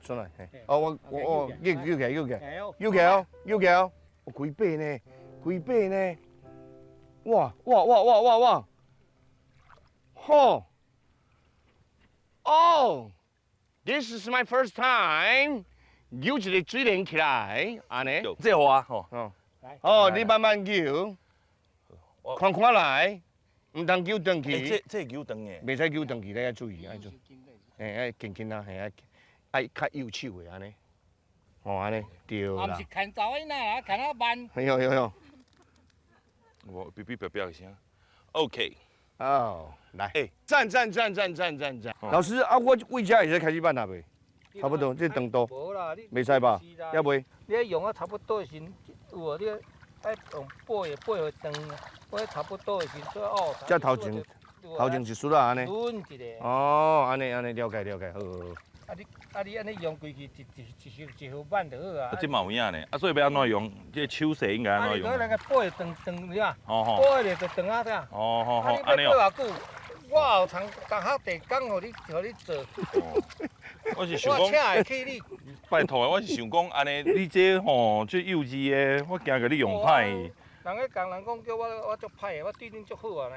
出來。哦，我扭扭起來，扭起來，扭起來哦，扭起來哦。規擺呢，規擺呢。哇哇哇哇哇哇！吼！哦，This is my first time，扭一个水簾起來，按呢。這好啊，吼。哦，你慢慢扭，看看來，毋通扭斷去。這這扭斷的。袂使扭斷去，你愛注意，愛注意。嘿，愛輕輕啊，嘿，愛愛較幼手的按呢。哦，按呢，對啦。毋是牽查某囡仔啊，牽啊慢。哎呦呦呦。我嗶嗶叭叭的聲。OK。哦，來。欸，讚讚讚讚讚讚讚。老師啊，我為遮會使開始挽啊未？差不多，這長度。無啦，你。袂使吧？猶未？你用啊差不多的時，有無？你愛用背的背予長，背差不多的時，哦。這頭前，頭前一束啊，按呢。攆一下。哦，按呢按呢，了解了解，好好好。啊你按呢用規去，一一一一一號挽就好啊。啊，這嘛有影呢，啊，所以欲按怎用？這個手勢應該按怎用？啊，你那個背長長了，背咧就長啊這。哦吼吼，按呢哦。背偌久？我後層同學地工予你，予你做。我是想講，我請會起你。拜託的，我是想講，按呢，你這吼這幼稚的，我驚共你用歹。人咧工人講叫我，我足歹的，我對恁足好啊呢。